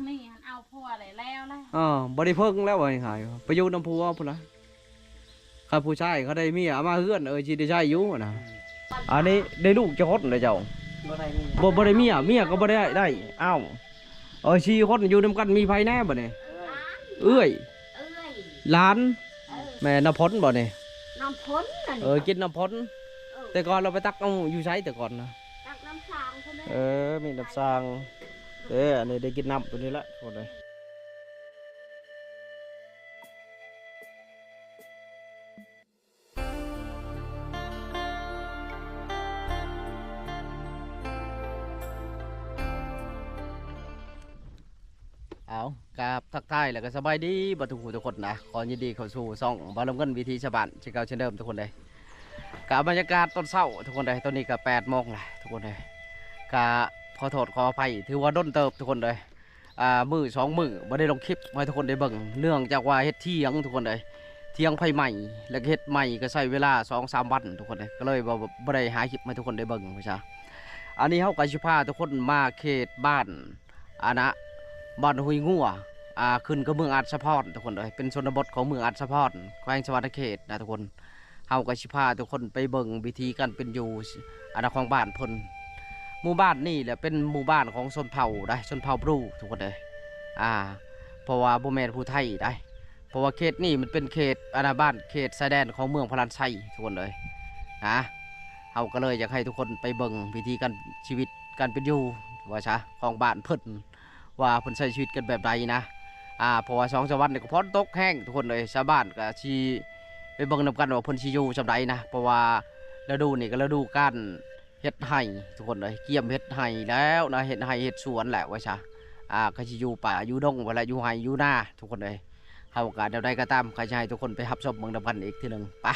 ນີ້ຫັ້ນເອົາຜົວແລ້ວ ແລ້ວແຫຼະ ເອີ ບໍ່ໄດ້ເພິ່ງແລ້ວ ວ່າງ່າຍໆ ໄປຢູ່ນຳຜົວພຸ້ນລະ. ຄັນຜູ້ຊາຍເຂົາໄດ້ເມຍເອົາມາເຮືອນ ເອີ ຊິໄດ້ໃຊ້ຢູ່ນະ. ອັນນີ້ໄດ້ລູກຈັກຄົນແລ້ວເຈົ້າ? ບໍ່ໄດ້ມີ ບໍ່ ບໍ່ໄດ້ເມຍ ເມຍກໍບໍ່ໄດ້ ໄດ້ ອ້າວ ເອີ ສີ່ຄົນຢູ່ນຳກັນ ມີໃຜແດ່ບັດນີ້? ເອື້ອຍ ເອື້ອຍ ເອື້ອຍ ຫຼານ ເອີ ແມ່ນ້ຳພົນບໍ່ນີ້? ນ້ຳພົນນັ້ນ ເອີ ກິນນ້ຳພົນ ເອີ ແຕ່ກ່ອນເຮົາໄປຕັກເອົາຢູ່ໃສແຕ່ກ່ອນນະ? ຕັກນ້ຳຊາງພຸ້ນເດ້ ເອີ ມີນ້ຳຊາງເດ້. ອັນນີ້ໄດ້ກິນນ້ຳຕົວນີ້ແຫຼະ ທຸກຄົນເອີຍ. ເອົາ ກາບທັກທາຍ ແລ້ວກໍສະບາຍດີເບິດທຸກຜູ້ທຸກຄົນນະ. ຂໍຍິນດີເຂົ້າສູ່ຊ່ອງບ່າວລຳເງິນ ວິຖີຊາວບ້ານ ເຊັ່ນເກົ່າເຊັ່ນເດີມທຸກຄົນເອີຍ. ກະບັນຍາກາດຕອນເຊົ້າທຸກຄົນເອີຍ ຕອນນີ້ກະແປດໂມງແລ້ວທຸກຄົນເອີຍ. ກະຂໍໂທດຂໍອະໄພ ຖືວ່າດົນເຕີບທຸກຄົນເອີຍ. ອ່າ ມື້ສອງມື້ບໍ່ໄດ້ລົງຄລິບໃຫ້ທຸກຄົນໄດ້ເບິ່ງ ເນື່ອງຈາກວ່າເຮັດຖຽງທຸກຄົນເອີຍ ຖຽງໄຟໄໝ້ ແລ້ວກໍເຮັດໃໝ່ ກໍໃຊ້ເວລາສອງສາມວັນທຸກຄົນເອີຍ ກໍເລີຍບໍ່ ບໍ່ໄດ້ຫາຄລິບໃຫ້ທຸກຄົນໄດ້ເບິ່ງວ່າຊະ. ອັນນີ້ເຮົາກໍຊິພາທຸກຄົນມາເຂດບ້ານ ອັນນະ ບ້ານຫ້ວຍງົວ ອ່າ ຂຶ້ນກັບເມືອງອາດສະພອນທຸກຄົນເອີຍ ເປັນຊົນນະບົດຂອງເມືອງອາດສະພອນ ແຂວງສະຫວັນນະເຂດນະທຸກຄົນ. ເຮົາກໍຊິພາທຸກຄົນໄປເບິ່ງວິຖີການເປັນຢູ່ ອັນນະ ຂອງບ້ານເພິ່ນ. ໝູ່ບ້ານນີ້ແຫຼະເປັນໝູ່ບ້ານຂອງຊົນເຜົ່າໃດ໋ ຊົນເຜົ່າບຣູທຸກຄົນເອີຍ. ອ່າ ເພາະວ່າບໍ່ແມ່ນຜູ້ໄທໃດ໋ ເພາະວ່າເຂດນີ້ມັນເປັນເຂດ ອັນນະ ບ້ານເຂດຊາຍແດນຂອງເມືອງພະລານໄຊທຸກຄົນເອີຍນະ. ເຮົາກໍເລີຍຢາກໃຫ້ທຸກຄົນໄປເບິ່ງວິຖີການ ຊີວິດການເປັນຢູ່ວ່າຊະ ຂອງບ້ານເພິ່ນ ວ່າເພິ່ນໃຊ້ຊີວິດກັນແບບໃດນະ. ອ່າ ເພາະວ່າສອງສາມວັນນີ້ກໍຝົນຕົກແຮງທຸກຄົນເອີຍ ຊາວບ້ານກໍຊິໄປເບິ່ງນຳກັນວ່າເພິ່ນຊິຢູ່ສ່ຳໃດນະ. ເພາະວ່າລະດູນີ້ກໍລະດູການເຮັດໄຮ່ທຸກຄົນເອີຍ ກຽມເຮັດໄຮ່ແລ້ວນະ ເຮັດໄຮ່ເຮັດສວນແຫຼະວ່າຊະ. ອ່າ ກໍຊິຢູ່ປ່າຢູ່ດົງພຸ້ນແຫຼະ ຢູ່ໄຮ່ຢູ່ນາທຸກຄົນເອີຍ. ເຮົາກໍແນວໃດກໍຕາມ ຂ້າຈະໃຫ້ທຸກຄົນໄປຮັບຊົມເບິ່ງນຳກັນອີກເທື່ອໜຶ່ງ ປະ.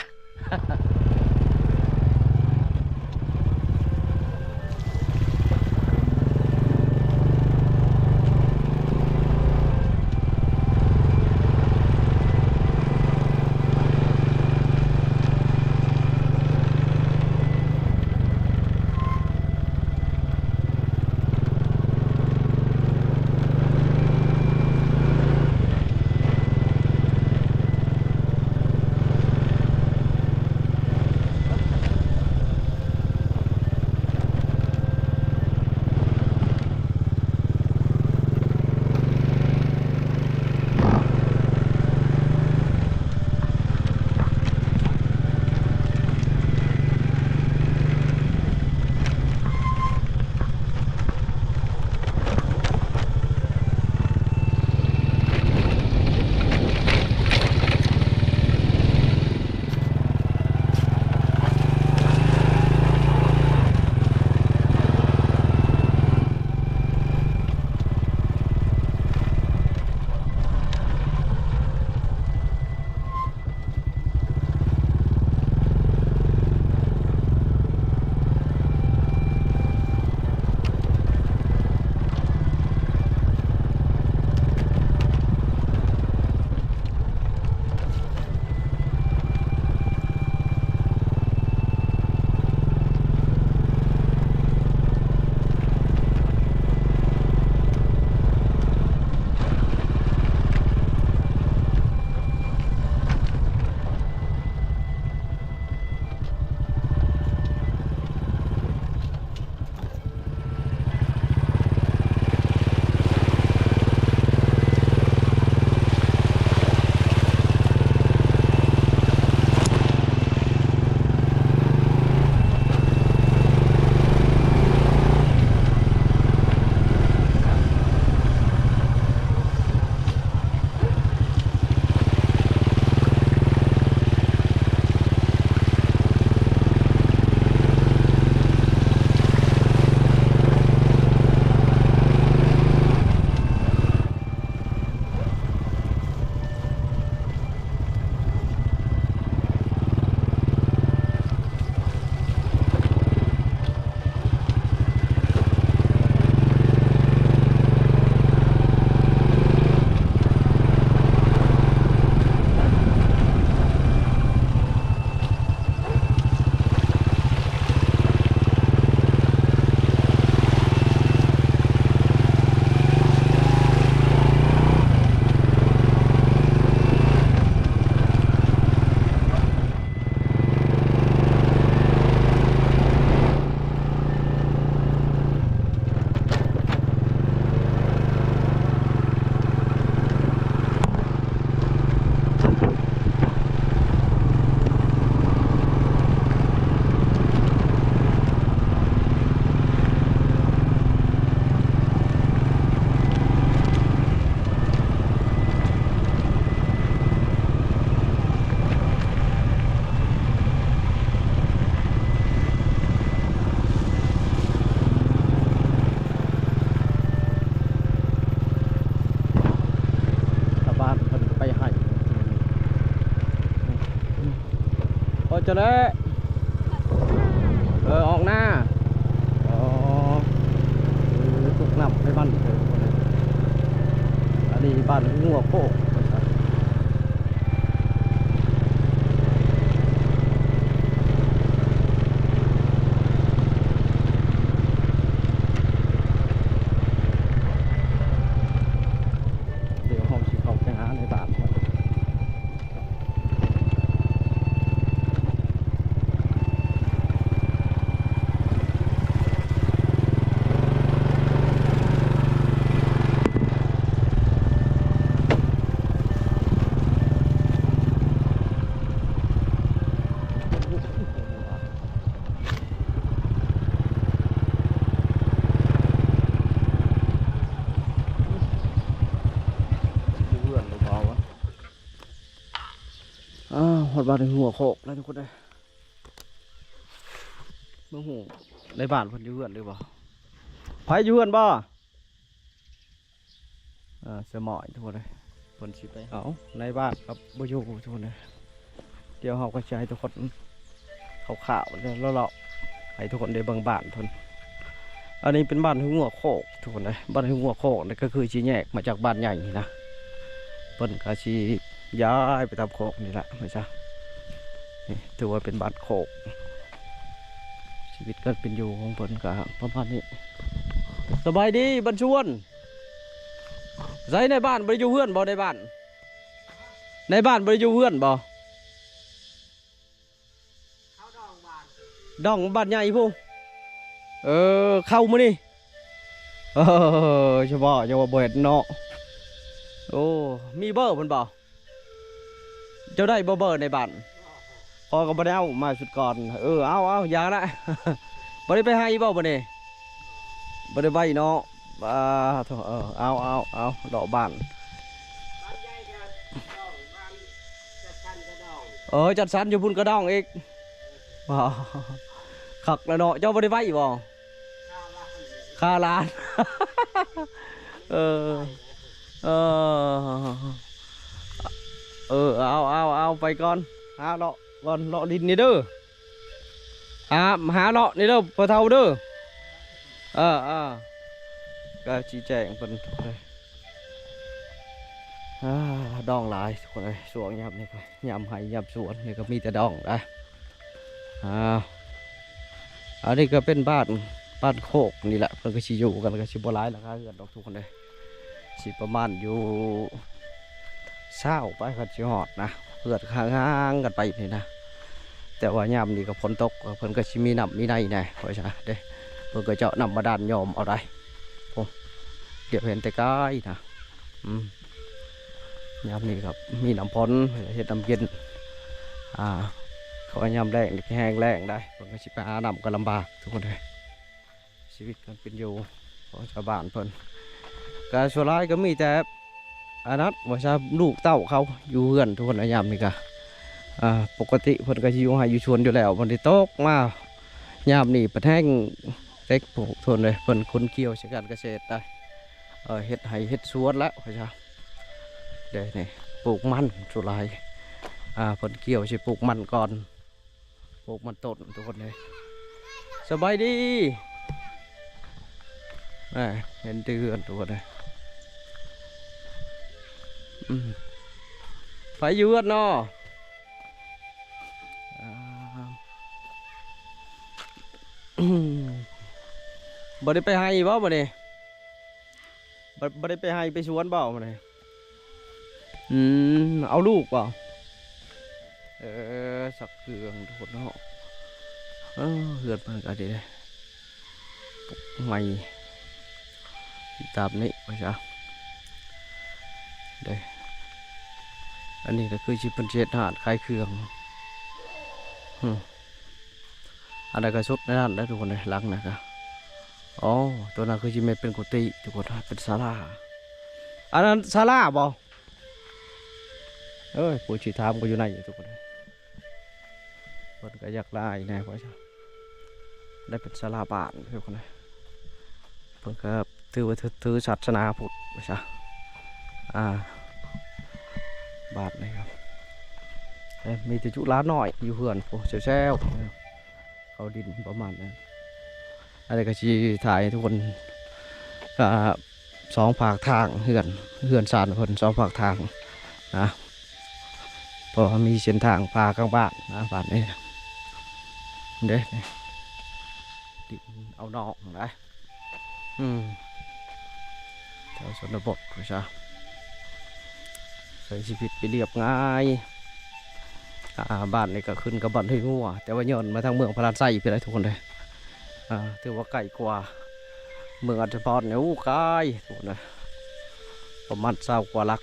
ຈະແລະ ເອີ ອອກນາ. ອໍ ເອີ ຕົກນ້ຳໃນບ້ານເດີ. ອັນນີ້ບ້ານຫົວໂຄກ. ດຽວເຮົາຊິເຂົ້າໄປຫາໃນບ້ານກ່ອນ. ເຮືອນເບົາໆ ອາ ຮອດບ້ານຫົວໂຄກແລ້ວທຸກຄົນເອີຍ. ບໍ່ຮູ້ໃນບ້ານເພິ່ນຢູ່ເຮືອນຫຼືບໍ່? ໃຜຢູ່ເຮືອນບໍ່? ເອີ ສະໝອຍທຸກຄົນເອີຍ ເພິ່ນຊິໄປເອົາໃນບ້ານກັບບໍ່ຢູ່ທຸກຄົນເອີຍ. ດຽວເຮົາກໍຊິໃຫ້ທຸກຄົນຄ່າວໆ ເລາະໆ ໃຫ້ທຸກຄົນໄດ້ເບິ່ງບ້ານເພິ່ນ. ອັນນີ້ເປັນບ້ານຫົວໂຄກທຸກຄົນເອີຍ. ບ້ານຫົວໂຄກນີ້ກໍຄືຊິແຍກມາຈາກບ້ານໃຫຍ່ນີ້ນະ. ເພິ່ນກໍຊິຍ້າຍໄປຕາມໂຄກນີ້ແຫຼະວ່າຊະ. ນີ້ຖືວ່າເປັນບ້ານໂຄກ. ຊີວິດການເປັນຢູ່ຂອງເພິ່ນກໍປະມານນີ້. ສະບາຍດີ ບັນຊວນ. ໃສໃນບ້ານບໍ່ໄດ້ຢູ່ເຮືອນບໍ່? ໃນບ້ານ ໃນບ້ານບໍ່ໄດ້ຢູ່ເຮືອນບໍ່? ດອງບ້ານໃຫຍ່ພຸ້ນ. ເອີ ເຂົ້າມື້ນີ້. ເອີ ສະເພາະ ເຈົ້າວ່າບໍ່ເຫັນເນາະ. ໂອ້ ມີເບີເພິ່ນບໍ່? ເຈົ້າໄດ້ບໍ່ເບີໃນບ້ານ? ຂ້ອຍກໍບໍ່ໄດ້ເອົາມາຊຸດກ່ອນ. ເອີ ເອົາໆ ຢ່າລະ. ບໍ່ໄດ້ໄປໄຮ່ບໍ່ມື້ນີ້? ບໍ່ໄດ້ໄປເນາະ. ອ່າ ໂທ້ ເອີ ເອົາໆ ເອົາ ເລາະບ້ານ. ເອີ ຈັດສັນຢູ່ພຸ້ນກະດອງອີກ. ວ້າ ຄັກແລ້ວເນາະ. ເຈົ້າບໍ່ໄດ້ໄປບໍ່? ຄາຫຼານ. ເອີ ເອີ ເອີ ເອົາ ເອົາ ເອົາ ໄປກ່ອນ. ຫາເລາະກ່ອນ ເລາະຫຼິ້ນນີ້ເດີ. ຫາ ຫາເລາະນີ້ເດີ ພໍ່ເຖົ້າເດີ. ເອີ ເອີ ກໍຊີ້ແຈງເພິ່ນ. ອາ ດອງຫຼາຍທຸກຄົນເອີຍ. ຊ່ວງຍາມນີ້ກໍຍາມໄຮ່ຍາມສວນນີ້ກໍມີແຕ່ດອງນະ. ອ່າ ອັນນີ້ກໍເປັນບ້ານ ບ້ານໂຄກນີ້ແຫຼະ. ເພິ່ນກໍຊິຢູ່ກັນ ກໍຊິບໍ່ຫຼາຍຫຼັງຄາເຮືອນດອກທຸກຄົນເອີຍ. ຊິປະມານຢູ່ຊາວປາຍ ຄັນຊິຮອດນະ. ເຮືອນຫ່າງໆກັນໄປນີ້ນະ. ແຕ່ວ່າຍາມນີ້ກໍຝົນຕົກ ເພິ່ນກໍຊິມີນ້ຳມີໃນແດ່ ວ່າຊະເດ້. ເພິ່ນກໍເຈາະນ້ຳບາດານຍອມເອົາໄດ໋. ໂອ້ ດຽວເຫັນແຕ່ໄກນະ. ອືມ ຍາມນີ້ກໍມີນ້ຳຝົນເຮັດນ້ຳເຢັນ. ອ່າ ເພາະວ່າຍາມແລ້ງນີ້ແຫ້ງແລ້ງໄດ໋ ເພິ່ນກໍຊິໄປຫານ້ຳກໍລຳບາກທຸກຄົນເອີຍ. ຊີວິດການເປັນຢູ່ຂອງຊາວບ້ານເພິ່ນ ກໍສ່ວນຫຼາຍກໍມີແຕ່ອັນນັ້ນ ວ່າຊະ ລູກເຕົ້າເຂົາຢູ່ເຮືອນທຸກຄົນ. ຍາມນີ້ກໍ ອ່າ ປົກກະຕິເພິ່ນກໍຊິຢູ່ໄຮ່ຢູ່ສວນຢູ່ແລ້ວ. ມັນໄດ້ຕົກມາຍາມນີ້ປະແທງເຕັກໂພກໂທນເລີຍ. ເພິ່ນຂົນກ່ຽວໃສ່ການກະເສດໄດ໋. ເອີ ເຮັດໄຮ່ເຮັດສວນແລ້ວ ວ່າຊະເດ້. ນີ້ ປູກມັນສ່ວນຫຼາຍ. ອ່າ ເພິ່ນກ່ຽວຊິປູກມັນກ່ອນ. ປູກມັນຕົ້ນທຸກຄົນເອີຍ. ສະບາຍດີ. ແໝ່ ເຫັນແຕ່ເຮືອນທຸກຄົນເອີຍ. ອືມ ໃຜຢູ່ເຮືອນເນາະ? ອ່າ ບໍ່ໄດ້ໄປໄຮ່ບໍ່ມື້ນີ້? ບໍ່ ບໍ່ໄດ້ໄປໄຮ່ໄປສວນບໍ່ມື້ນີ້? ອືມ ເອົາລູກບໍ່? ເອີ ຊັກເຄື່ອງທຸກຄົນເນາະ. ເອີ ເຮືອນເພິ່ນກໍດີເດ້ ປຸກໃໝ່ຕາມນີ້ວ່າຊະເດ້. ອັນນີ້ກໍຄືຊິເປັນເຮັດຮ້ານຂາຍເຄື່ອງ. ອືມ ອັນໃດກໍສຸດໃນນັ້ນແຫຼະທຸກຄົນເອີຍ. ຫຼັງນັ້ນກໍ ອໍ ຕົວນັ້ນຄືຊິແມ່ນເປັນກຸຕິທຸກຄົນ ເປັນສາລາ. ອັນນັ້ນສາລາບໍ່? ເອີຍ ຜູ້ຊິຖາມກໍຢູ່ໃນຢູ່ທຸກຄົນເອີຍ. ເພິ່ນກໍຢາກຫຼາຍແດ່ວ່າຊະ ໄດ້ເປັນສາລາບ້ານທຸກຄົນເອີຍ. ເພິ່ນກໍຖືວ່າຖື ຖືສາສະໜາພຸດວ່າຊະ. ອ່າ ບາດນີ້ກໍ ເອີ ມີແຕ່ຈຸຫຼານນ້ອຍຢູ່ເຮືອນ ໂອ້ ແຊວໆ ເຂົາດິນປະມານນັ້ນ. ອັນນີ້ກໍຊິຖ່າຍໃຫ້ທຸກຄົນ ອ່າ ສອງພາກທາງເຮືອນ ເຮືອນຊານເພິ່ນສອງພາກທາງນະ ເພາະວ່າມີເສັ້ນທາງພາກັບບ້ານນະ ບ້ານນີ້ເດ້. ດິນເອົານອກນະ ອືມ ແຖວຊົນນະບົດວ່າຊະ ໃຊ້ຊີວິດໄປລຽບງ່າຍ. ອ່າ ບ້ານນີ້ກໍຂຶ້ນກັບບ້ານຫ້ວຍງົວ ແຕ່ວ່າຍ້ອນມາທາງເມືອງພະລານໄຊພຸ້ນແຫຼະທຸກຄົນເດີ. ອ່າ ຖືວ່າໃກ້ກວ່າເມືອງອັດສະພອນນີ້ ໂອ້ ໄກທຸກຄົນເດີ ປະມານຊາວກວ່າຫຼັກ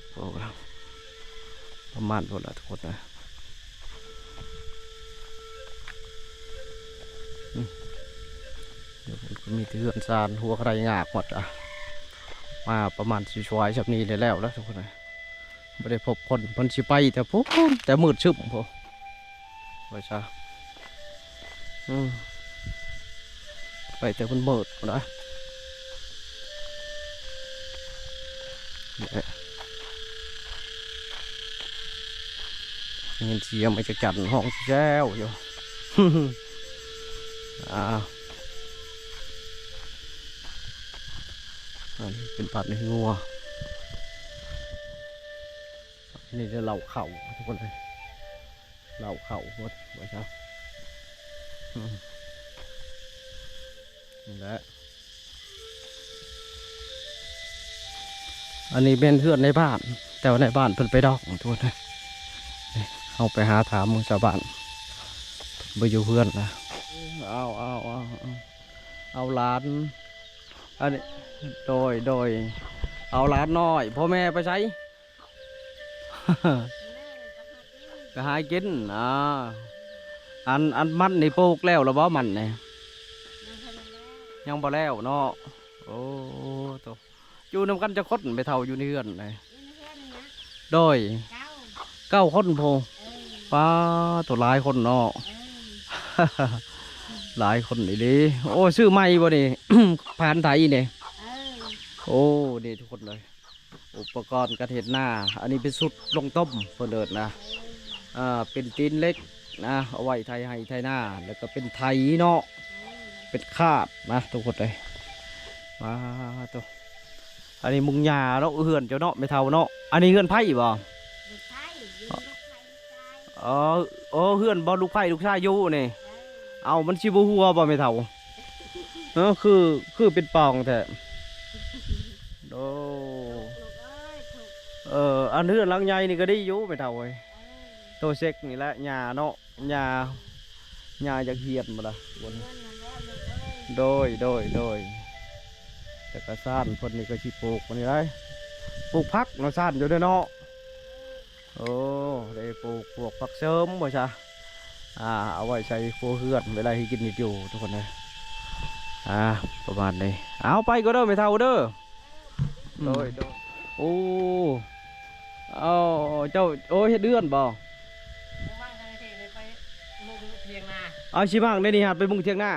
ປະມານພຸ້ນລະທຸກຄົນເດີ. ອືມ ດຽວມັນກໍມີແຕ່ເຮືອນຊານ ຫົວກະໄດງາກໝົດ ອ່ະ ມາປະມານຊິສວາຍຊ່ຳນີ້ແລ້ວລະທຸກຄົນເອີຍ. ບໍ່ໄດ້ພົບຄົນ ເພິ່ນຊິໄປແຕ່ພຸ້ນ ແຕ່ມືດຊຶ້ມພຸ້ນ ວ່າຊະ ອືມ ໄປແຕ່ເພິ່ນມືດພຸ້ນນະ. ໄດ້ຍິນສຽງໄມ້ຈັກຈັນຮ້ອງແຊວຢູ່ ອາ ອັນນີ້ເປັນບ້ານຫ້ວຍງົວ ອັນນີ້ເລົາເຂົ້າທຸກຄົນເອີຍ ເລົາເຂົ້າໝົດວ່າຊະ ອືມ ນີ້ແຫຼະ. ອັນນີ້ແມ່ນເຮືອນໃນບ້ານ ແຕ່ວ່າໃນບ້ານເພິ່ນໄປດອກ ທຸກຄົນເອີຍ. ເຮົາໄປຫາຖາມໝູ່ຊາວບ້ານ ບໍ່ຢູ່ເຮືອນນະ. ເອົາ ເອົາ ເອົາ ເອົາຫຼານ ອັນນີ້ ໂດຍ ໂດຍ ເອົາຫຼານນ້ອຍ ພໍ່ແມ່ໄປໃສ? ໄປຫາກິນ ອ່າ ອັນ ອັນມັນນີ້ປູກແລ້ວລະບໍ່ ມັນນີ້? ຍັງບໍ່ແລ້ວເນາະ. ໂອ້ ໂຕ ຢູ່ນຳກັນຈັກຄົນແມ່ເຖົ້າ ຢູ່ໃນເຮືອນນີ້? ໂດຍ ເກົ້າຄົນພຸ້ນ. ປາໂຕ ຫຼາຍຄົນເນາະ ຫຼາຍຄົນອີ່ຫຼີ. ໂອ້ ຊື້ໃໝ່ບໍ່ນີ້ ພານໄຖນີ້? ໂອ້ ນີ້ທຸກຄົນເອີຍ ອຸປະກອນການເຮັດນາ. ອັນນີ້ເປັນຊຸດລົງຕົ້ມເພິ່ນເອີ້ນນະ ເປັນຕີນເຫຼັກນະ ເອົາໄວ້ໄຖໄຮ່ໄຖນາ ແລ້ວກໍເປັນໄຖເນາະ ເປັນຄາດນະ ທຸກຄົນເອີຍ. ມາໂຕ ອັນນີ້ມຸງຫຍ້າເນາະ ເຮືອນເຈົ້າເນາະ ແມ່ເຖົ້າເນາະ. ອັນນີ້ເຮືອນໃຜບໍ່? ລູກໃຜ ຢູ່ນຳລູກໃຜ ລູກຊາຍ. ອໍ ໂອ້ ເຮືອນບໍ່ ລູກໃຜລູກຊາຍຢູ່ນີ້? ເອີ ເອົ້າ ມັນຊິບໍ່ຮົ່ວບໍ່ແມ່ເຖົ້າ? ເອີ ຄື ຄືເປັນປ່ອງແທ້. ໂອ້ ເອີ ອັນເຮືອນຫຼັງໃຫຍ່ນີ້ກໍດີຢູ່ແມ່ເຖົ້າເອີຍ. ໂຕເຊັກນີ້ແຫຼະ ຫຍ້າເນາະ ຫຍ້າ ຫຍ້າຢາກຮຽນບໍ່ລະ? ໂດຍ ໂດຍ ໂດຍ. ແຕ່ກະຊານເພິ່ນນີ້ກໍຊິປູກອັນນີ້ໄດ໋ ປູກຜັກເນາະ ຊານຢູ່ເດ້ເນາະ. ໂອ້ ໄດ້ປູກພວກຜັກເສີມວ່າຊະ ອ່າ ເອົາໄວ້ໃສ່ຄົວເຮືອນ ເວລາເຮັດກິນເຮັດຢູ່ ທຸກຄົນເອີຍ. ອ່າ ປະມານນີ້ ເອົາ ໄປກ່ອນເດີແມ່ເຖົ້າເດີ. ໂດຍ ໂດຍ. ໂອ້ ເອົາ ເຈົ້າ ໂອ້ ເຮັດເຮືອນບໍ່? ເອົາ ຊິມ້າງໄດ້ນີ້ຫາໄປມຸງຖຽງນາ.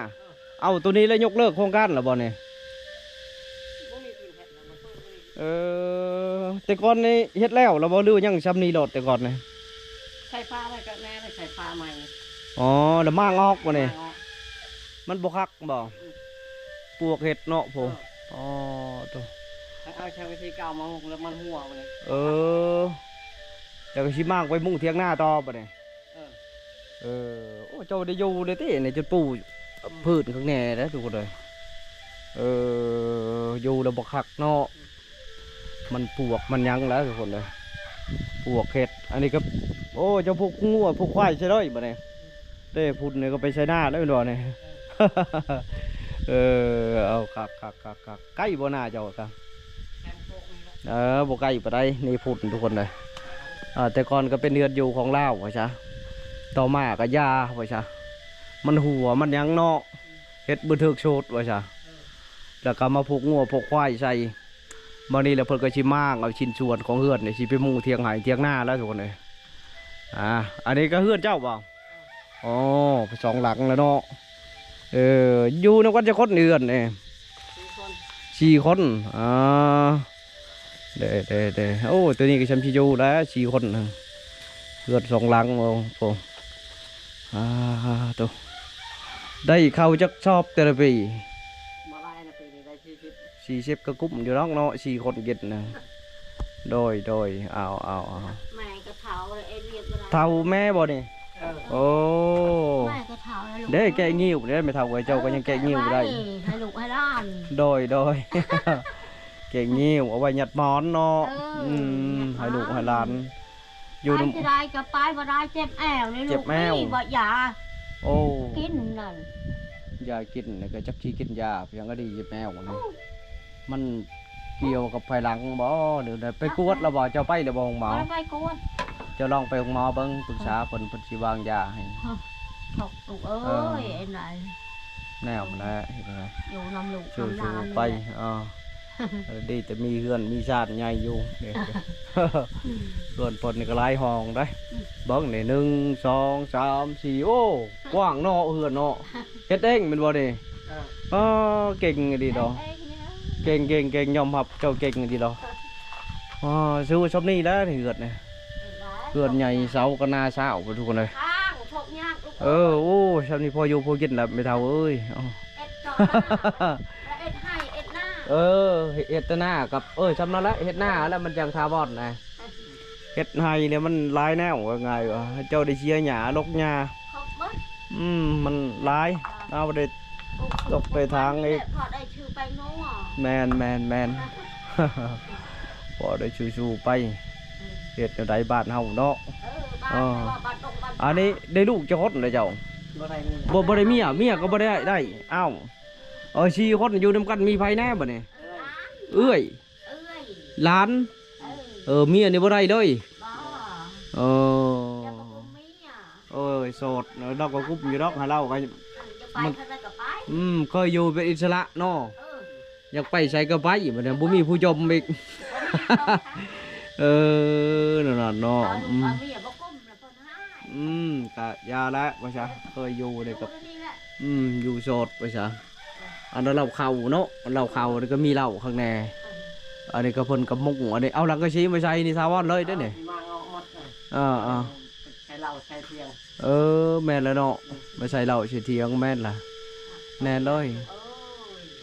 ເອົາ ໂຕນີ້ແລ້ວຍົກເລີກໂຄງການແລ້ວບໍ່ນີ້? ບໍ່ມີ ເອີ ແຕ່ກ່ອນນີ້ເຮັດແລ້ວລະບໍ່ ຫຼືວ່າຍັງຊ່ຳນີ້ໂລດແຕ່ກ່ອນນີ້? ໃສ່ຝາໄວ້ກໍແນ່ ໃສ່ຝາໃໝ່. ອໍ ລະມ້າງອອກບໍ່ນີ້? ມ້າງອອກ. ມັນບໍ່ຄັກບໍ່? ອືມ ປວກເຮັດເນາະໂພ. ເອີ ອໍ ໂຕ ເອົາຊ່າງທີ່ເກົ່າມາມຸງແລ້ວມັນຮົ່ວບັດນີ້. ເອີ ແລ້ວກໍຊິມ້າງໄປມຸງຖຽງນາຕໍ່ບັດນີ້. ເອີ ເອີ ໂອ້ ເຈົ້າໄດ້ຢູ່ເລີຍຕິນີ້ ຈົນປູພື້ນຂ້າງແນ່ເດ້ທຸກຄົນເອີຍ. ເອີ ຢູ່ແລ້ວບໍ່ຄັກເນາະ ມັນປວກມັນຫຍັງແລ້ວທຸກຄົນເອີຍ ປວກເຮັດ. ອັນນີ້ກໍ ໂອ້ ເຈົ້າຜູກງົວຜູກຄວາຍໃສ່ເລີຍບັດນີ້ເດ້. ພຸ້ນນີ້ກໍໄປໄຖນາແລ້ວແມ່ນບໍ່ນີ້? ເອີ ເອົາ ຄັກໆໆໆ. ໃກ້ບໍ່ນາເຈົ້າກະ? ເອີ ບໍ່ໃກ້ປານໃດ ນີ້ພຸ້ນທຸກຄົນເອີຍ. ອ່າ ແຕ່ກ່ອນກໍເປັນເຮືອນຢູ່ຂອງລາວວ່າຊະ ຕໍ່ມາກໍຢ່າວ່າຊະ ມັນຮົ່ວມັນຫຍັງເນາະ ເຮັດບໍ່ຖືກສູດວ່າຊະ ແລ້ວກໍມາຜູກງົວຜູກຄວາຍໃສ່. ບັດນີ້ແລ້ວເພິ່ນກໍຊິມ້າງເອົາຊິ້ນສ່ວນຂອງເຮືອນນີ້ ຊິໄປມຸງຖຽງໄຮ່ຖຽງນາແລ້ວທຸກຄົນເອີຍ. ອ່າ ອັນນີ້ກໍເຮືອນເຈົ້າບໍ່? ອໍ ສອງຫຼັງແລ້ວເນາະ. ເອີ ຢູ່ນຳກັນຈັກຄົນເຮືອນນີ້? ສີ່ຄົນ ສີ່ຄົນ. ອ່າ ເດ້ໆໆ. ໂອ້ ໂຕນີ້ກໍຊ່ຳຊິຢູ່ແລ້ວ ສີ່ຄົນ. ເຮືອນສອງຫຼັງ ໂອ້ໂຫ ອາໂຕ ໄດ້ເຂົ້າຈັກຊອບແຕ່ລະປີ? ບໍ່ຫຼາຍນະ ປີນີ້ໄດ້ສີ່ສິບ ສີ່ສິບ ກໍກຸ້ມຢູ່ດອກເນາະ ສີ່ຄົນກິນນະ. ໂດຍ ໂດຍ ເອົາ ເອົາ ເອົາ ແມ່ກໍເຖົ້າແລ້ວ ເຮັດວຽກບໍ່ໄດ້ ເຖົ້າແມ່ບໍ່ນີ້? ເອີ ໂອ້ ແມ່ກໍເຖົ້າແລ້ວລູກ ເດ້ ແກະງິ້ວເດ້ ແມ່ເຖົ້າເອີຍ ເຈົ້າກໍຍັງແກະງິ້ວບໍ່ໄດ້ ໃຫ້ລູກໃຫ້ຫຼານ ໂດຍ ໂດຍ ແກະງິ້ວເອົາໄວ້ຍັດໝອນເນາະ ເອີ ອືມ ໃຫ້ລູກໃຫ້ຫຼານ ຢູ່ນຳ ໄປຊິໄດ້ກໍໄປບໍ່ໄດ້ ເຈັບແອວນີ້ລູກ ເຈັບແອວ ມີບໍ່ຢາ ໂອ້ ກິນນັ້ນ ຢາກິນ ແລ້ວກໍຈັກຊິກິນຢາຫຍັງກໍດີ ເຈັບແອວນີ້ ໂອ້ ມັນກ່ຽວກັບພາຍຫຼັງບໍ່ ຫຼືໄດ້ໄປກວດແລ້ວບໍ່? ເຈົ້າໄປແລ້ວບໍ່ໂຮງໝໍ? ບໍ່ໄດ້ໄປກວດ ເຈົ້າລອງໄປໂຮງໝໍເບິ່ງ ປຶກສາເພິ່ນ ເພິ່ນຊິວາງຢາໃຫ້ ເອີ ໄອ້ນາຍ ແນວນັ້ນແຫຼະ ເຮັດຈັ່ງໃດ ຢູ່ນຳລູກນຳຫຼານ ໄປ ເອີ ດີແຕ່ມີເຮືອນມີຊານໃຫຍ່ຢູ່ ເຮືອນເພິ່ນນີ້ກໍຫຼາຍຫ້ອງເດ້ ອືມ ເບິ່ງນີ້ ໜຶ່ງ ສອງ ສາມ ສີ່ ໂອ້ ກວ້າງເນາະ ເຮືອນເນາະ ເຮັດເອງແມ່ນບໍ່ນີ້? ເອີ ອໍ ເກັ່ງອີ່ຫຼີເນາະ ເກັ່ງໆໆ ຍອມຮັບເຈົ້າເກັ່ງອີ່ຫຼີເນາະ ອໍ ຊິຊ່ຳນີ້ແຫຼະ ເຮືອນນີ້ ເຮືອນໃຫຍ່ ເສົາກໍໜ້າຊາວ ທຸກຄົນເອີຍ ເອີ ໂອ້ ຊ່ຳນີ້ພໍຢູ່ພໍກິນແລ້ວແມ່ເຖົ້າເອີຍ ເຮັດ ເຮັດໄຮ່ເຮັດນາ ເອີ ເຮັດແຕ່ນາກັບ ເອີ ຊ່ຳນັ້ນແຫຼະ ເຮັດນາແລ້ວມັນຈັ່ງຖາວອນນະ ເຮັດໄຮ່ແລ້ວມັນຫຼາຍແນວ ວ່າງ່າຍວ່າ ເຈົ້າໄດ້ເສຍຫຍ້າ ລົກຫຍ້າ ອືມ ມັນຫຼາຍ ເອົາໄດ້ຕົກໄດ້ຖາງອີກ ພໍໄດ້ຊື່ໄປງົວ ແມ່ນໆໆ ພໍໄດ້ຊູ່ໆໄປ ເຮັດແນວໃດບ້ານເຮົາເນາະ ເອີ ບ້ານເຮົາ ເອີ ບ້ານດົງບ້ານ ອັນນີ້ໄດ້ລູກຈັກຄົນແລ້ວເຈົ້າ? ບໍ່ໄດ້ເມຍ ບໍ່ ບໍ່ໄດ້ເມຍ ເມຍກໍບໍ່ໄດ້ ໄດ້ ອ້າວ ເອີ ສີ່ຄົນຢູ່ນຳກັນ ມີໃຜແດ່ບັດນີ້? ເອື້ອຍ ເອື້ອຍ ເອື້ອຍ ຫຼານ ເອີ ເອີ ເມຍນີ້ບໍ່ໄດ້ເລີຍ ບໍ່ ເອີ ເອີຍ ໂສດ ເອີ ລາວກໍກຸ້ມຢູ່ດອກ ໃຫ້ລາວກໍ ມັນ ອືມ ເຄີຍຢູ່ເປັນອິດສະຫຼະເນາະ ເອີ ຢາກໄປໃສກໍໄປ ບັດນີ້ບໍ່ມີຜູ້ຈົ່ມອີກ ເອີ ນັ້ນນະເນາະ ອືມ ອືມ ກະຢ່າແຫຼະວ່າຊະ ເຄີຍຢູ່ເດ້ກັບ ອືມ ຢູ່ໂສດວ່າຊະ ອັນນັ້ນເຫຼົ້າເຂົ້າເນາະ ເຫຼົ້າເຂົ້ານີ້ກໍມີເຫຼົ້າຂ້າງແນ່ ອັນນີ້ກໍເພິ່ນກໍມຸງ ອັນນີ້ເອົາສັງກະສີມາໃສ່ນີ້ຖາວອນເລີຍເດ້ນີ້ ເອີໆ ໃສ່ເຫຼົ້າໃສ່ຖຽງ ເອີ ແມ່ນແລ້ວເນາະ ມາໃສ່ເຫຼົ້າໃສ່ຖຽງ ແມ່ນລະ ແນ່ນເລີຍ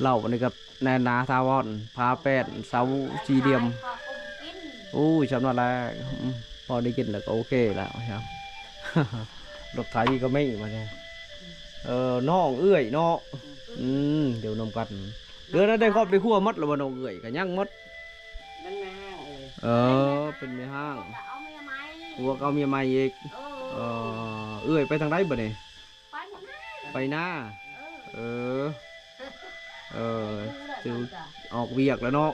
ເຫຼົ້ານີ້ກໍ ແໜ້ນໜາຖາວອນ ຝາແປ້ນ ເສົາສີ່ຫຼ່ຽມ ໂອ້ຍ ຊ່ຳນັ້ນແຫຼະ ອືມ ພໍໄດ້ກິນແລ້ວກໍໂອເຄແລ້ວ ລົດໄຖກໍມີບັດນີ້ ເອີ ນ້ອງເອື້ອຍເນາະ ອືມ ຢູ່ນຳກັນ ເດືອນນັ້ນໄດ້ຄອບໄດ້ຄົວໝົດແລ້ວບໍ່ ນ້ອງເອື້ອຍ ກໍຍັງໝົດ ເປັນແມ່ຮ້າງເອີຍ ເອີ ເປັນແມ່ຮ້າງ ຜົວກໍເອົາເມຍໃໝ່ອີກ ເອີ ເອີ ເອື້ອຍໄປທາງໃດບັດນີ້? ໄປນາ ໄປນາ ເອີ ເອີ ເອີ ຖືອອກວຽກແລ້ວເນາະ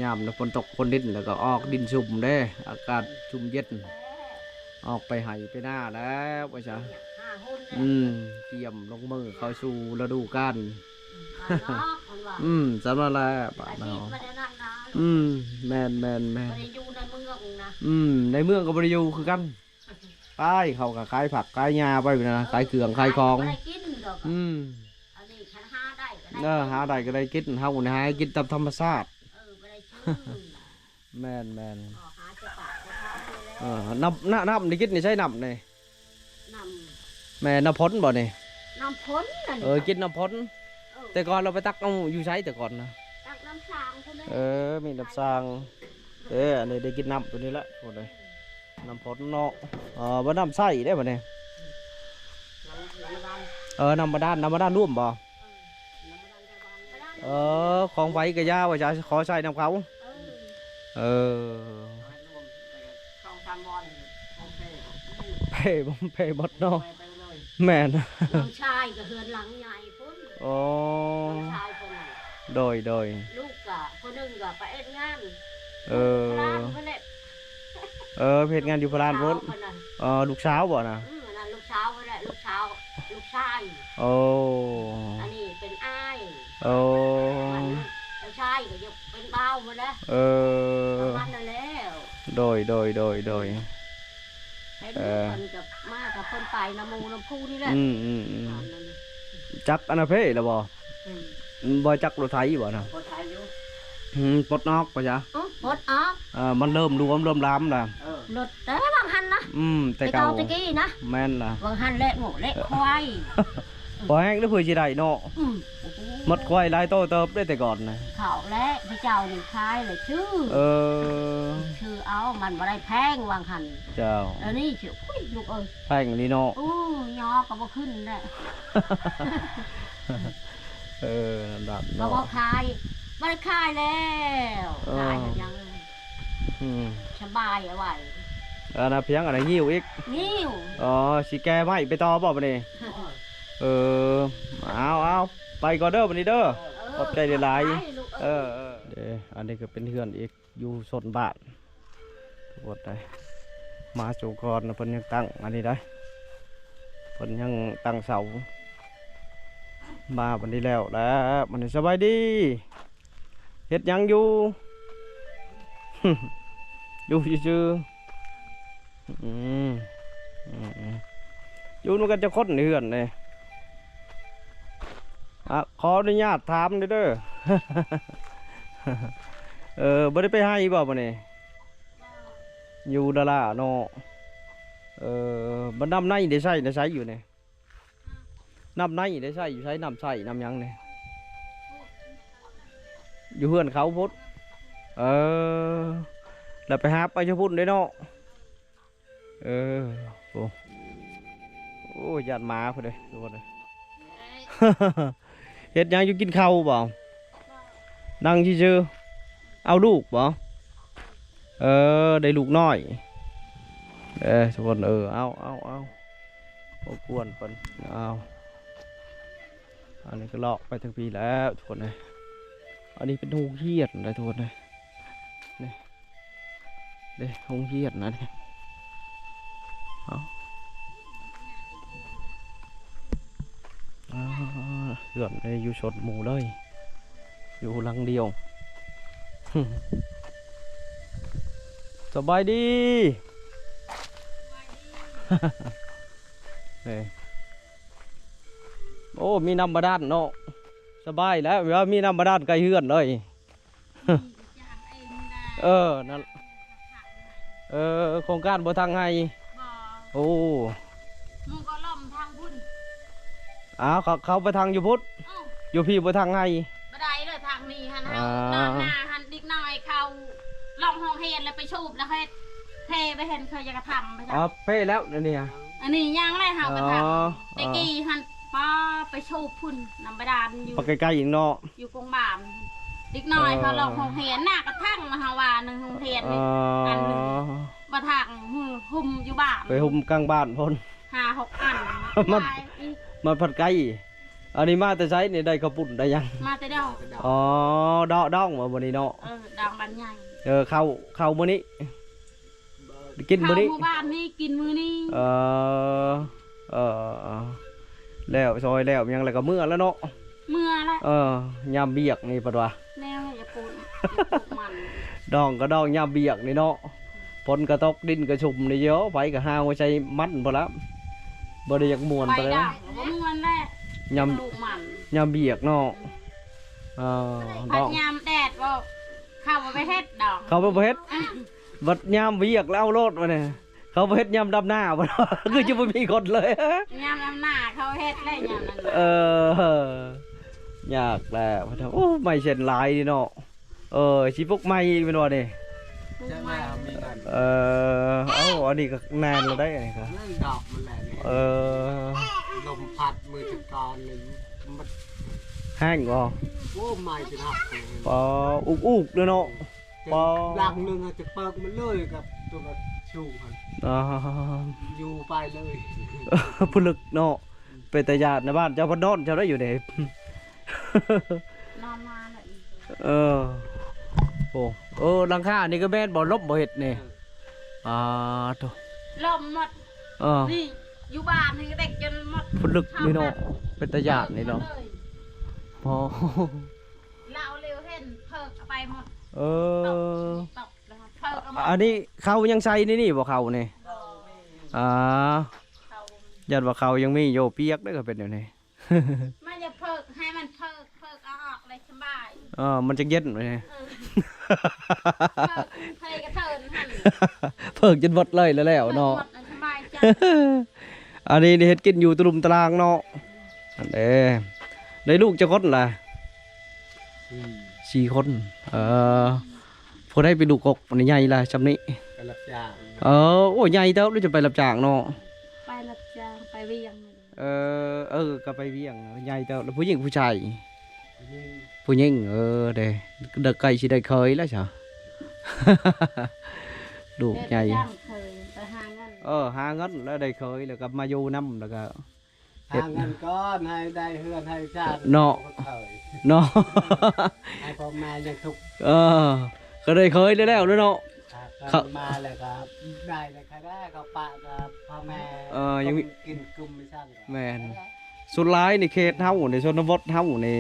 ຍາມຝົນຕົກຝົນດິນ ແລ້ວກໍອອກດິນຊຸ່ມເດ້ ອາກາດຊຸ່ມເຢັນ ອອກໄປໄຮ່ໄປນາແລ້ວວ່າຊະ ອືມ ກຽມລົງມືເຂົ້າສູ່ລະດູການ ອືມ ສ່ຳນັ້ນແຫຼະ ອາຊີບມັນແນວນັ້ນນະ ອືມ ແມ່ນໆໆ ບໍ່ໄດ້ຢູ່ໃນເມືອງນະ ອືມ ໃນເມືອງກໍບໍ່ໄດ້ຢູ່ຄືກັນ ຂາຍ ເຂົາກໍຂາຍຜັກຂາຍຫຍ້າໄປນະ ຂາຍເຄື່ອງຂາຍຂອງ ບໍ່ໄດ້ກິນດອກ ອືມ ອັນນີ້ຄັນຫາໄດ້ກໍໄດ້ ເອີ ກິນ ຫາໄດ້ກໍໄດ້ກິນ ເຮົານີ້ຫາກິນຕາມທຳມະຊາດ ເອີ ບໍ່ໄດ້ຊື້ ແມ່ນໆ ກໍຫາແຕ່ປາກແຕ່ທ້ອງນີ້ແຫຼະ ເອີ ນ້ຳ ນ້ຳ ນ້ຳນີ້ກິນນີ້ໃຊ້ນ້ຳນີ້ ນ້ຳ ແມ່ນ້ຳຝົນບໍ່ນີ້? ນ້ຳຝົນນັ້ນ ເອີ ກິນນ້ຳຝົນ ເອີ ແຕ່ກ່ອນເຮົາໄປຕັກເອົາຢູ່ໃສແຕ່ກ່ອນນະ? ຕັກນ້ຳສ້າງພຸ້ນແຫຼະ ເອີ ມີນ້ຳສ້າງ ເອີ ອັນນີ້ໄດ້ກິນນ້ຳຕົວນີ້ແຫຼະ ພຸ້ນເດ້ ນ້ຳຝົນເນາະ ເອີ ບໍ່ນ້ຳໃຊ້ເດ້ບັດນີ້ ນ້ຳ ນ້ຳບາດານ ເອີ ນ້ຳບາດານ ນ້ຳບາດານລວມບໍ່? ເອີ ນ້ຳບາດານ ເອີ ຂອງໃຜກໍຢ່າວ່າຈະຂໍໃຊ້ນຳເຂົາ ເອີ ເອີ ສອງສາມບ່ອນ ເພ ເພໝົດເນາະ ແມ່ນ ນ້ອງຊາຍກໍເຮືອນຫຼັງໃຫຍ່ພຸ້ນ ໂອ້ ນ້ອງຊາຍຄົນນັ້ນ ໂດຍ ໂດຍ ລູກກໍຜູ້ໜຶ່ງກໍໄປເຮັດງານ ເອີ ຢູ່ພະລານພຸ້ນແຫຼະ ເອີ ໄປເຮັດງານຢູ່ພະລານພຸ້ນ ເອີ ລູກສາວບໍ່ນະ? ອືມ ອັນນັ້ນລູກສາວພຸ້ນແຫຼະ ລູກສາວ ລູກຊາຍ ໂອ້ ອັນນີ້ເປັນອ້າຍ ໂອ້ ນ້ອງຊາຍກໍຢາກເປັນບ່າວພຸ້ນແຫຼະ ເອີ ປະມານນັ້ນແຫຼະ ໂດຍ ໂດຍ ໂດຍ ໂດຍ ເອີ ເພິ່ນກໍມາກັບເພິ່ນໄປນຳໝູ່ນຳຜູ້ນີ້ແຫຼະ ອືມ ອືມ ອືມ ຈັກອັນນະເພລະບໍ່? ອືມ ບໍ່ຈັກລົດໄຖບໍ່ນະ? ລົດໄຖຢູ່ ອືມ ປົດອອກປະຊະ? ເອີ ປົດອອກ ເອີ ມັນເລີ່ມຫຼວມເລີ່ມຫຼາມລະ ເອີ ລົດແຕ່ວ່າງຫັ້ນນະ ອືມ ແຕ່ ແຕ່ເກົ່າ ເກົ່າແຕ່ກີ້ນະ ແມ່ນລະ ວ່າງຫັ້ນແຫຼະງົວແຫຼະຄວາຍ ພໍແຮງເດີ ເພື່ອຊິໄດ້ເນາະ ອືມ ໂອ້ໂຫ ໝົດຄວາຍຫຼາຍໂຕເຕີບເດ້ແຕ່ກ່ອນນະ ເຂົາແຫຼະ ເຈົ້ານີ້ຂາຍແລ້ວຊື້ ເອີ ຊື້ເອົາ ມັນບໍ່ໄດ້ແພງວ່າງຫັ້ນ ເຈົ້າ ອັນນີ້ຊິ ໂອ້ຍ ລູກເອີຍ ແພງອີ່ຫຼີເນາະ ໂອ້ຍ ຍໍກໍບໍ່ຂຶ້ນແຫຼະ ເອີ ນັ້ນດາດ ກໍ ເນາະ ບໍ່ຂາຍ ບໍ່ໄດ້ຂາຍແລ້ວ ເອີ ຂາຍຫຍັງ ອືມ ສະບາຍເອົາໄວ້ ອັນນັ້ນພຽງ ອັນນັ້ນງິ້ວອີກ ງິ້ວ ອໍ ຊິແກ່ໄມ້ໄປຕໍ່ບໍ່ບັດນີ້ ເອີ ເອົາ ເອົາ ໄປກ່ອນເດີບັດນີ້ເດີ ເອີ ຂອບໃຈຫຼາຍໆ ໄປລູກເອີຍ ເອີ ເອີ ເດ້ ອັນນີ້ກໍເປັນເຮືອນອີກ ຢູ່ໂຊນບ້ານ ໂພດໄດ໋ ມາສູ່ກ່ອນ ເພິ່ນຍັງຕັ້ງອັນນີ້ໄດ໋ ເພິ່ນຍັງຕັ້ງເສົາ ມາບັດນີ້ແລ້ວ ແລ້ວບັດນີ້ ສະບາຍດີ ເຮັດຫຍັງຢູ່? ຢູ່ຊື່ໆ ອືມ ອືມ ຢູ່ນຳກັນຈັກຄົນໃນເຮືອນເດ້? ອ່ະ ຂໍອະນຸຍາດຖາມແດ່ເດີ ເອີ ບໍ່ໄດ້ໄປໄຮ່ບໍ່ມື້ນີ້? ຢູ່ນາລາເນາະ ເອີ ບັດນ້ຳໃນໄດ້ໃຊ້ ໄດ້ໃຊ້ຢູ່ນີ້ ນ້ຳໃນໄດ້ໃຊ້ຢູ່ໃສ? ນ້ຳໃຊ້ ນ້ຳຫຍັງນີ້? ຢູ່ເຮືອນເຂົາພຸ້ນ ເອີ ແລ້ວໄປຫາບເອົາຢູ່ພຸ້ນເດ້ເນາະ ເອີ ໂອ້ ໂອ້ ຢ້ານໝາພຸ້ນເດ້ ທຸກຄົນເອີຍ ເຮັດຫຍັງຢູ່? ກິນເຂົ້າບໍ່? ນັ່ງຊື່ໆ ເອົາລູກບໍ່? ເອີ ໄດ້ລູກນ້ອຍ ເອີ ທຸກຄົນ ເອີ ເອົາ ເອົາ ເອົາ ບໍ່ກວນເພິ່ນ ເອົາ ອັນນີ້ກໍເລາະໄປທາງພີ້ແລ້ວ ທຸກຄົນເອີຍ ອັນນີ້ເປັນໂຮງຮຽນເດ້ ທຸກຄົນເອີຍ ນີ້ ເດ້ ໂຮງຮຽນນະນີ້ ເອົາ ອ່າ ເຮືອນນີ້ຢູ່ຊົນໝູ່ເລີຍ ຢູ່ຫຼັງດຽວ ສະບາຍດີ ເອີ ໂອ້ ມີນ້ຳບາດານເນາະ ສະບາຍແລ້ວ ເວລາມີນ້ຳບາດານໃກ້ເຮືອນເລີຍ. ເອີ ນັ້ນ ເອີ ໂຄງການບໍ່ທາງໃຫ້ ບໍ່ ໂອ້ ໝູ່ກໍລ້ອມທາງພຸ້ນ ອ້າວ ເຂົາ ເຂົາໄປທາງຢູ່ພຸ້ນ ເອີ ຢູ່ພີ້ບໍ່ທາງໃຫ້ ບໍ່ໄດ້ເລີຍທາງນີ້ຫັ້ນ ອ່າ ເຮົາ ຕອນໜ້າຫັ້ນເດັກນ້ອຍເຂົາລອງໂຮງຮຽນແລ້ວໄປສູບແລ້ວເຮັດ ເພໄປເຫັນເຂົາຢາກະທຳ ອໍ ເພແລ້ວອັນນີ້ ອັນນີ້ຍັງແຫຼະ ເຮົາກໍທຳ ອໍ ແຕ່ກີ້ຫັ້ນ ປ້າ ໄປສູບພຸ້ນ ນ້ຳບາດານຢູ່ ໄປໃກ້ໆອີກເນາະ ຢູ່ກົງບານ ເດັກນ້ອຍ ເອີ ເຂົາລອງໂຮງຮຽນ ໜ້າກະທັງມະຫາວານໂຮງຮຽນນີ້ ເອີ ອັນໜຶ່ງ ມາທາງຫຸ່ມຢູ່ບ້ານ ໄປຫຸ່ມກາງບ້ານພຸ້ນ ຫ້າຫົກອັນ ມັນ ມັນພັດໄກ ອັນນີ້ມາແຕ່ໃສນີ້? ໄດ້ເຂົ້າປຸ້ນໄດ້ຫຍັງ? ມາແຕ່ດອກ ອໍ ດອກ ດອກບໍ່ມື້ນີ້ເນາະ ເອີ ດອກບ້ານໃຫຍ່ ເອີ ເຂົ້າ ເຂົ້າມື້ນີ້ ກິນມື້ນີ້ ເຂົ້າມື້ບ້ານນີ້ ກິນມື້ນີ້ ເອີ ເອີ ແລ້ວຊອຍແລ້ວຫຍັງແລ້ວກໍເມືອແລ້ວເນາະ ເມືອແລ້ວ ເອີ ຍາມວຽກນີ້ເພິ່ນວ່າ ແນວຢາກປູກ ຢາກປູກມັນ ດອງກໍດອງຍາມວຽກນີ້ເນາະ ຝົນກໍຕົກ ດິນກໍຊຸ່ມນີ້ ໂອ້ ໃຜກໍຫາວໃສ່ມັນພຸ້ນລະ ບໍ່ໄດ້ຢາກມ່ວນປານໃດ ບໍ່ມ່ວນແຫຼະ ຍາມ ປູກມັນ ຍາມວຽກເນາະ ເອີ ດອງ ຍາມແດດບໍ່ ເຂົາບໍ່ໄປເຮັດດອກ ເຂົາບໍ່ເຮັດ ບັດຍາມວຽກແລ້ວເອົາໂລດບັດນີ້ ເຂົາບໍ່ເຮັດຍາມດຳນາບໍ່ ຄືຈະບໍ່ມີຄົນເລີຍ ຍາມດຳນາເຂົາເຮັດແລ້ວຍາມນັ້ນ ເອີ ຍາກແລ້ວ ໂອ້ ໄມ້ເສັ້ນຫຼາຍເນາະ ເອີ ຊິປຸກໃໝ່ອີກແມ່ນບໍ່ນີ້ ປູກໃໝ່ ເອີ ເອົ້າ ອັນນີ້ກໍແໜ້ນແລ້ວໄດ໋ ອັນນີ້ກໍ ນັ້ນດອກມັນແຫຼະນີ້ ເອີ ລົມພັດມື້ຕະກອນນີ້ ມັນແຮງບໍ່ ໂອ້ ໄມ້ຊິຫັກ ອໍ ອຸກໆເນາະ ປໍ ຫຼັງໜຶ່ງອາດຈະເປີກມັນເລີຍກັບຕົວກະສູງຫັ້ນ ອໍ ຢູ່ໄປເລີຍ ຜະລຶກເນາະ ເປັນຕາຢ້ານນະ ບ້ານເຈົ້າພັດນອນເຈົ້າໄດ້ຢູ່ເດ້ ນອນມາແລ້ວ ເອີ ໂອ້ ເອີ ຫຼັງຄານີ້ກໍແມ່ນບໍ່ ລົມບໍ່ເຮັດນີ້ ເອີ ອ່າ ໂທ້ ລົມໝົດ ເອີ ນີ້ຢູ່ບ້ານນີ້ກໍເດັກຈົນໝົດ ຜະລຶກນີ້ເນາະ ເປັນຕາຢ້ານນີ້ເນາະ ເອີ ລາວເລວເຫັນເພິກເອົາໄປໝົດ ເອີ ຕົກ ຕົກແລ້ວເພິກເອົາໝົດ ອັນນີ້ເຂົ້າຍັງໃສ່ໃນນີ້ບໍ່ ເຂົ້ານີ້ ບໍ່ມີ ອ່າ ເຂົ້າ ຢ້ານວ່າເຂົ້າຍັງມີຢູ່ ປຽກເດ້ ກໍເປັນແນວນີ້ ມັນຈະເພິກ ໃຫ້ມັນເພິກ ເພິກເອົາອອກເລີຍສະບາຍ ເອີ ມັນຈະເຢັນ ເອີ ເພິ່ນໃຜກະເທີນຫັ້ນ ເພິ່ງຈົນໝົດເລີຍແລ້ວເນາະ ເພິ່ງໝົດອັນສະບາຍໃຈ ອັນນີ້ເຮັດກິນຢູ່ຕະລຸມຕະລາງເນາະ ອັນເດ້ ໄດ້ລູກຈັກຄົນລະ? ສີ່ ສີ່ຄົນ ເອີ ຜູ້ໃດເປັນລູກກົກ ອັນນີ້ໃຫຍ່ລະຊ່ຳນີ້ ໄປຮັບຈ້າງ ເອີ ໂອ້ ໃຫຍ່ເຕີບ ຫຼືຈະໄປຮັບຈ້າງເນາະ ໄປຮັບຈ້າງ ໄປວຽງ ເອີ ເອີ ກໍໄປວຽງ ໃຫຍ່ເຕີບ ແລ້ວຜູ້ຍິງຜູ້ຊາຍ? ຜູ້ຍິງ ຜູ້ຍິງ ເອີ ເດ້ ໃກ້ຊິໄດ້ເຂີຍແລ້ວຊະ ລູກໃຫຍ່ ເອີ ຫາເງິນແລ້ວໄດ້ເຂີຍ ແລ້ວກໍມາຢູ່ນຳ ແລ້ວກໍ ຫາເງິນກ່ອນ ໃຫ້ໄດ້ເຮືອນໃຫ້ຊານເນາະ ເນາະ ໃຫ້ພໍ່ແມ່ຍັງທຸກ ເອີ ກໍໄດ້ເຂີຍແລ້ວເນາະ ມາແລ້ວກໍໄດ້ ແລ້ວກໍໄດ້ເຂົາປະກັບພໍ່ແມ່ ເອີ ຍັງກິນກຸມໄປຊັ້ນ ແມ່ນ ສ່ວນຫຼາຍໃນເຂດເຮົານີ້ ຊົນນະບົດເຮົານີ້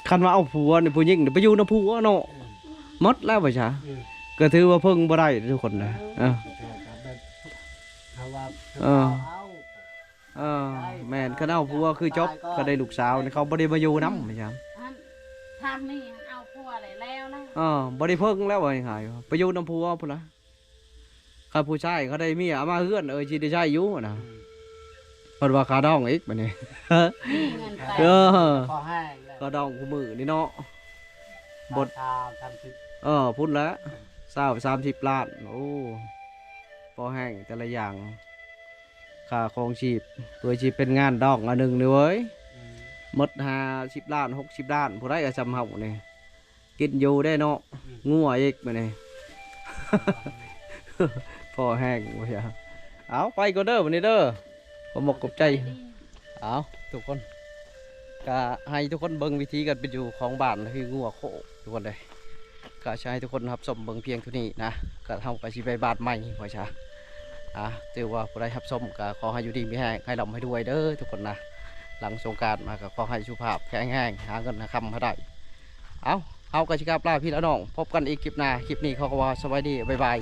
ຄັນວ່າເອົາຜົວນີ້ ຜູ້ຍິງນີ້ໄປຢູ່ນຳຜົວເນາະ ໝົດແລ້ວວ່າຊະ ກໍຖືວ່າເພິ່ງບໍ່ໄດ້ທຸກຄົນນະ ເອີ ເອີ ເອີ ແມ່ນ ຄັນເອົາຜົວຄືຈົບ ຄັນໄດ້ລູກສາວນີ້ ເຂົາບໍ່ໄດ້ມາຢູ່ນຳ ແມ່ນຫຍັງ ທາງນີ້ເອົາຜົວໄດ້ແລ້ວນະ ເອີ ບໍ່ໄດ້ເພິ່ງແລ້ວ ວ່າງ່າຍໆ ໄປຢູ່ນຳຜົວພຸ້ນລະ ຄັນຜູ້ຊາຍເຂົາໄດ້ເມຍເອົາມາເຮືອນ ເອີ ຊິໄດ້ໃຊ້ຢູ່ນະ ເພິ່ນວ່າຄ່າດອງອີກບັດນີ້ ມີເງິນໄປ ເອີ ຄ່າດອງຄູ່ມື້ນີ້ເນາະ ບົດ ສາມສິບ ເອີ ພຸ້ນລະ ຊາວ ສາມສິບລ້ານ ໂອ້ ພໍແຮງແຕ່ລະຢ່າງ ຄ່າຄອງຊີບ ເພື່ອຊິເປັນງານດອງອັນໜຶ່ງນີ້ເວີຍ ໝົດຫ້າສິບລ້ານ ຫົກສິບລ້ານ ຜູ້ໃດກໍຊ່ຳເຮົານີ້ ກິນຢູ່ໄດ້ເນາະ ງົວອີກມື້ນີ້ ພໍແຮງ ເອົາ ໄປກ່ອນເດີ ບັດນີ້ເດີ ຂໍຂອບໃຈ ເອົາ ທຸກຄົນ ກະໃຫ້ທຸກຄົນເບິ່ງວິຖີການເປັນຢູ່ຂອງບ້ານ ຄືງົວໂຄກ ທຸກຄົນເດ້ ກະຈະໃຫ້ທຸກຄົນຮັບຊົມເບິ່ງພຽງເທົ່ານີ້ນະ ກະເຮົາກະຊິໄປບ້ານໃໝ່ວ່າຊະ ອ່າ ຖືວ່າຜູ້ໃດຮັບຊົມກະຂໍໃຫ້ຢູ່ດີມີແຮງ ໃຫ້ລ່ຳໃຫ້ລວຍເດີທຸກຄົນນະ ຫຼັງສົງການມາກະຂໍໃຫ້ສຸຂະພາບແຂງແຮງ ຫາເງິນຫາຄຳໃຫ້ໄດ້ ເອົາ ເຮົາກະຊິກັບລາພີ່ລານ້ອງ ພົບກັນອີກຄລິບໜ້າ ຄລິບນີ້ຂໍຄຳວ່າສະບາຍດີ ບາຍບາຍ.